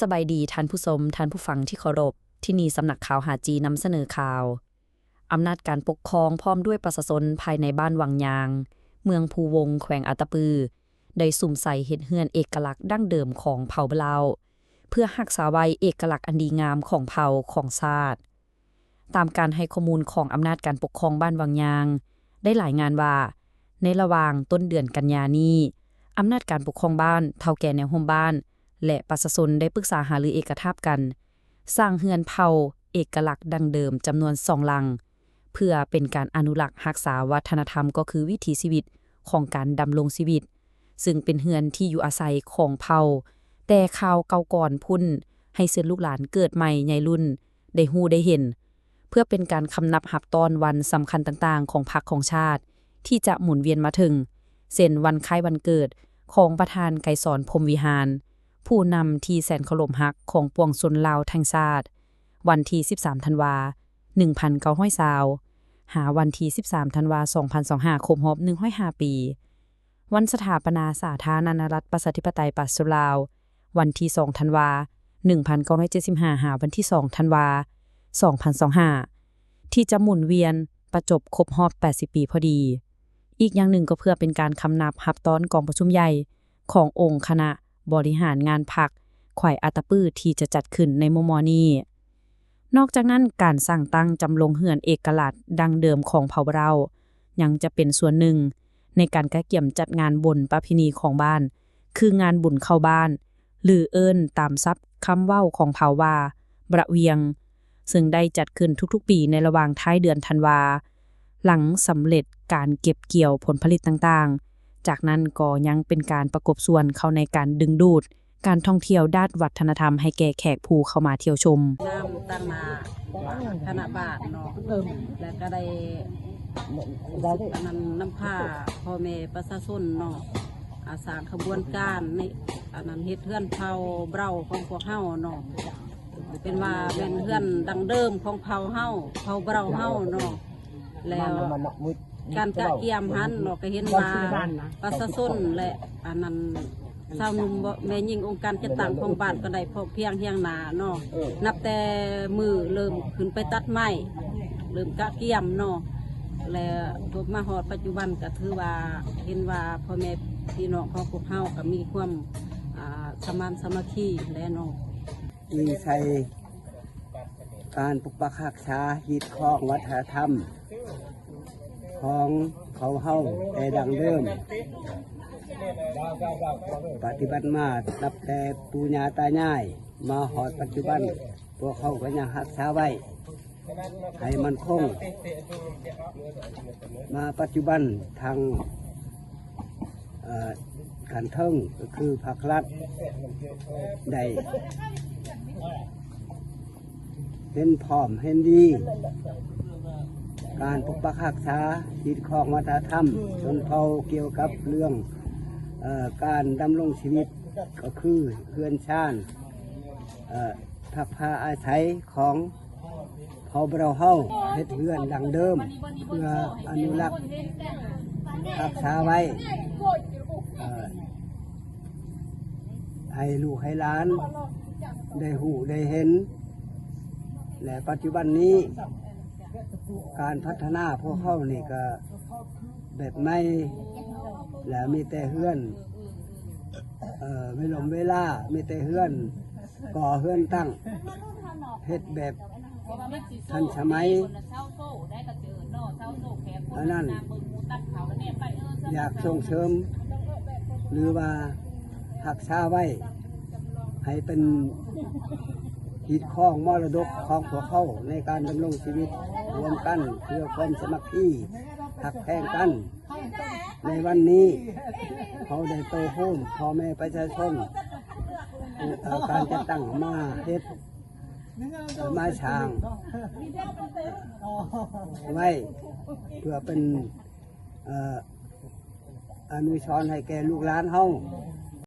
ສະບາຍດີທ່ານຜູ້ຊົມ, ທ່ານຜູ້ຟັງທີ່ເຄົາລົບ. ທີ່ນີ້ສຳນັກຂ່າວ ຫ້າຈີ ນຳສະເໜີຂ່າວ. ອຳນາດການປົກຄອງພ້ອມດ້ວຍປະຊາຊົນພາຍໃນບ້ານວັງຍາງ, ເມືອງພູວົງ, ແຂວງອັດຕະປື ໄດ້ສຸມໃສ່ເຮັດເຮືອນເອກະລັກດັ້ງເດີມຂອງເຜົ່າເລົ່າ ເພື່ອຮັກສາໄວ້ເອກະລັກອັນດີງາມຂອງເຜົ່າ, ຂອງຊາດ. ຕາມການໃຫ້ຂໍ້ມູນຂອງອຳນາດການປົກຄອງບ້ານວັງຍາງ ໄດ້ລາຍງານວ່າ ໃນລະຫວ່າງຕົ້ນເດືອນກັນຍານີ້, ອຳນາດການປົກຄອງບ້ານ, ເຖົ້າແກ່ແນວຮ່ວມບ້ານ ແລະ ປະຊາຊົນໄດ້ປຶກສາຫາລືເອກະທາບກັນ ສ້າງເຮືອນເຜົ່າເອກະລັກດັ່ງເດີມຈຳນວນສອງຫຼັງ ເພື່ອເປັນການອະນຸລັກຮັກສາວັດທະນະທຳ ກໍຄືວິຖີຊີວິດຂອງການດຳລົງຊີວິດ, ຊຶ່ງເປັນເຮືອນທີ່ຢູ່ອາໄສຂອງເຜົ່າແຕ່ຄາວເກົ່າກ່ອນພຸ້ນ ໃຫ້ເຊີນລູກຫຼານເກີດໃໝ່ໃຫຍ່ລຸ້ນໄດ້ຮູ້ໄດ້ເຫັນ, ເພື່ອເປັນການຄຳນັບຮັບຕ້ອນວັນສຳຄັນຕ່າງໆຂອງພັກຂອງຊາດທີ່ຈະໝູນວຽນມາເຖິງ, ເຊັ່ນ ວັນຄ້າຍວັນເກີດຂອງປະທານໄກສອນ ພົມວິຫານ, ຜູ້ນຳທີ່ແສນເຄົາລົບຮັກຂອງປວງຊົນລາວທັງຊາດ, ວັນທີສິບສາມທັນວາ ໜຶ່ງພັນເກົ້າຮ້ອຍຊາວ ຫາວັນທີສິບສາມທັນວາ ສອງພັນຊາວຫ້າ ຄົບຮອບໜຶ່ງຮ້ອຍຫ້າປີ. ວັນສະຖາປະນາສາທາລະນະລັດ ປະຊາທິປະໄຕ ປະຊາຊົນລາວ, ວັນທີສອງທັນວາ ໜຶ່ງພັນເກົ້າຮ້ອຍເຈັດສິບຫ້າ ຫາວັນທີສອງທັນວາ ສອງພັນຊາວຫ້າ ທີ່ຈະໝູນວຽນປະຈົບຄົບຮອບແປດສິບປີພໍດີ. ອີກຢ່າງໜຶ່ງກໍເພື່ອເປັນການຄຳນັບຮັບຕ້ອນກອງປະຊຸມໃຫຍ່ຂອງອົງຄະນະບໍລິຫານງານພັກແຂວງອັດຕະປື ທີ່ຈະຈັດຂຶ້ນໃນມໍ່ໆນີ້. ນອກຈາກນັ້ນ, ການສ້າງຕັ້ງຈຳລົງເຮືອນເອກະລັກດັ້ງເດີມຂອງເຜົ່າເຜົ່າ ຍັງຈະເປັນສ່ວນໜຶ່ງໃນການກະກຽມຈັດງານບຸນປະເພນີຂອງບ້ານ, ຄືງານບຸນເຂົ້າບ້ານ ຫຼື ເອີ້ນຕາມສັບຄຳເວົ້າຂອງເຜົ່າວ່າ ບະວຽງ, ເຊິ່ງໄດ້ຈັດຂຶ້ນທຸກໆປີໃນລະຫວ່າງທ້າຍເດືອນທັນວາ, ຫຼັງສຳເລັດການເກັບກ່ຽວຜົນຜະລິດຕ່າງໆ. ຈາກນັ້ນກໍຍັງເປັນການປະກົບສ່ວນເຂົ້າໃນການດຶງດູດ ການທ່ອງທ່ຽວດ້ານວັດທະນະທຳໃຫ້ແກ່ແຂກຜູ້ເຂົ້າມາທ່ຽວຊົມ. ນຳຕາງໜ້າຄະນະບ້ານເນາະ ແລ້ວກໍໄດ້ອັນນັ້ນນຳພາພໍ່ແມ່ປະຊາຊົນເນາະ ອາ ສ້າງຂະບວນການໃນອັນນັ້ນເຮັດເຮືອນເຜົ່າເບົາຂອງພວກເຮົາເນາະ ເປັນວ່າແມ່ນເຮືອນດັ້ງເດີມຂອງເຜົ່າເຮົາ ເຜົ່າເບົາເຮົາເນາະ ແລ້ວ ການກະກຽມຫັ້ນເນາະ ກໍເຫັນວ່າປະຊາຊົນ ແລະ ອັນນັ້ນ ຊາວໜຸ່ມ ແມ່ຍິງ ອົງການຈັດຕັ້ງຂອງບ້ານກໍໄດ້ພ້ອມພຽງຮຽງໜ້າເນາະ ນັບແຕ່ມື້ເລີ່ມຂຶ້ນໄປຕັດໄມ້ ເລີ່ມກະກຽມເນາະ ແລະ ຈົນມາຮອດປັດຈຸບັນກໍຖືວ່າເຫັນວ່າພໍ່ແມ່ພີ່ນ້ອງຂອງພວກເຮົາກໍມີຄວາມ ອ່າ ສະໝານສາມັກຄີແຫຼະເນາະ. ອີງໃສ່ການປົກປັກຮັກສາຮີດຄອງວັດທະນະທຳຂອງເຜົ່າເຮົາແຕ່ດັ້ງເດີມ ປະຕິບັດມານັບແຕ່ປູ່ຍ່າຕາຍາຍ ມາຮອດປັດຈຸບັນ ພວກເຮົາກໍຍັງຮັກສາໄວ້ໃຫ້ໝັ້ນຄົງ. ມາປັດຈຸບັນທາງ ເອີ ຂັ້ນເທິງກໍຄືພັກລັດໄດ້ເຫັນພ້ອມເຫັນດີ ການປົກປັກຮັກສາຮີດຄອງວັດທະນະທຳຊົນເຜົ່າ ກ່ຽວກັບເລື່ອງ ເອີ ການດຳລົງຊີວິດ ກໍຄືເຮືອນຊານ ເອີ ພັກພາອາໄສຂອງ ເຜົ່າເຮົາ ເຮັດເຮືອນດັ້ງເດີມ ເພື່ອອະນຸລັກຮັກສາໄວ້ ເອີ ໃຫ້ລູກໃຫ້ຫຼານໄດ້ຮູ້ໄດ້ເຫັນ ແລະ ປັດຈຸບັນນີ້ ການພັດທະນາພວກເຮົານີ້ກໍແບບໃໝ່ ແລະ ມີແຕ່ເຮືອນ ເອີ ເວລົມເວລາ ມີແຕ່ເຮືອນ ກໍ່ເຮືອນຕັ້ງ ເຮັດແບບທັນສະໄໝ ອັນນັ້ນ ຢາກສົ່ງເສີມ ຫຼືວ່າຮັກສາໄວ້ ໃຫ້ເປັນຮີດຄອງມໍລະດົກຂອງພວກເຮົາ ໃນການດຳລົງຊີວິດຮ່ວມກັນ ເພື່ອຄວາມສາມັກຄີ ຮັກແພງກັນ. ໃນວັນນີ້ ເຮົາໄດ້ໂຕໂຮມພໍ່ແມ່ປະຊາຊົນ ເອີ ການຈັດຕັ້ງມາເຮັດ ເອີ ມາສ້າງໄວ້ ເພື່ອເປັນ ເອີ ອະນຸສອນໃຫ້ແກ່ລູກຫຼານເຮົາ.